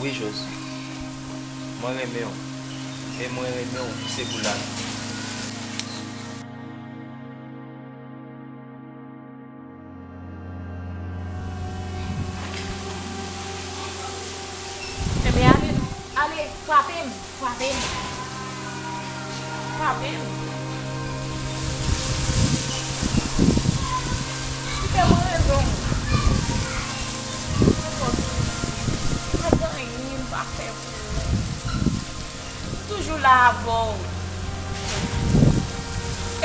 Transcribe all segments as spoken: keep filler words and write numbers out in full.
Wi, Jos. Mwen renmen w. E mwen renmen w, se pou lavi. Enben, ale non. Ale, frape m. Frape m. Frape m. Kite mwen rezon. Nenpòt. Pa gen anyen m pa fè pou ou. M toujou la avè w.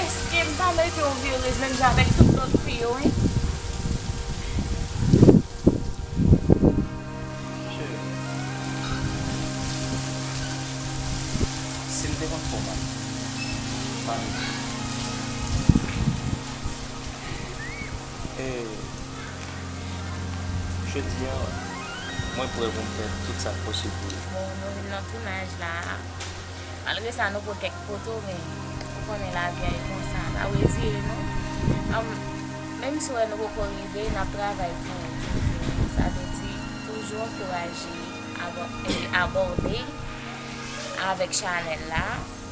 Èske m pa merite yon vi erez menm jan avèk tout lòt fi yo, wi? Cheri, si m te konn fè w mal, m pa mete. E jodi a, mwen prè pou m fè tout sa k posib pou ou. Bon, nou vin nan tounaj la. Malgre sa, nou pran kèk foto, men ou konnen lavi a e konsa. Pa rezile non. Am, menm si w wè nou poko rive, n ap travay pou ou toujou. Sa vle di, toujou ankouraje, abò-, e abòne avèk chanèl la.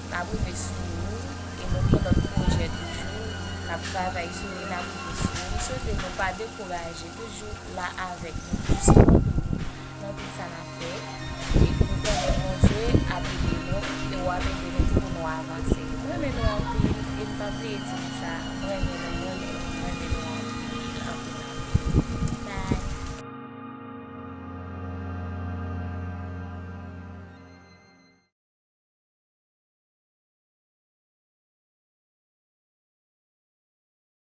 N ap rive sou ou, e nou gen lòt pwojè toujou. N ap travay sou li, n ap rive sou ou. M swete nou pa dekouraje, toujou la avèk nou, pou sipòte nou nan tout sa n ap fè. E nou konnen Bondye ap ede nou, e w ap ede nou tou pou nou avanse. Mwen renmen nou anpil, e m pa bliye di nou sa, mwen renmen nou, mwen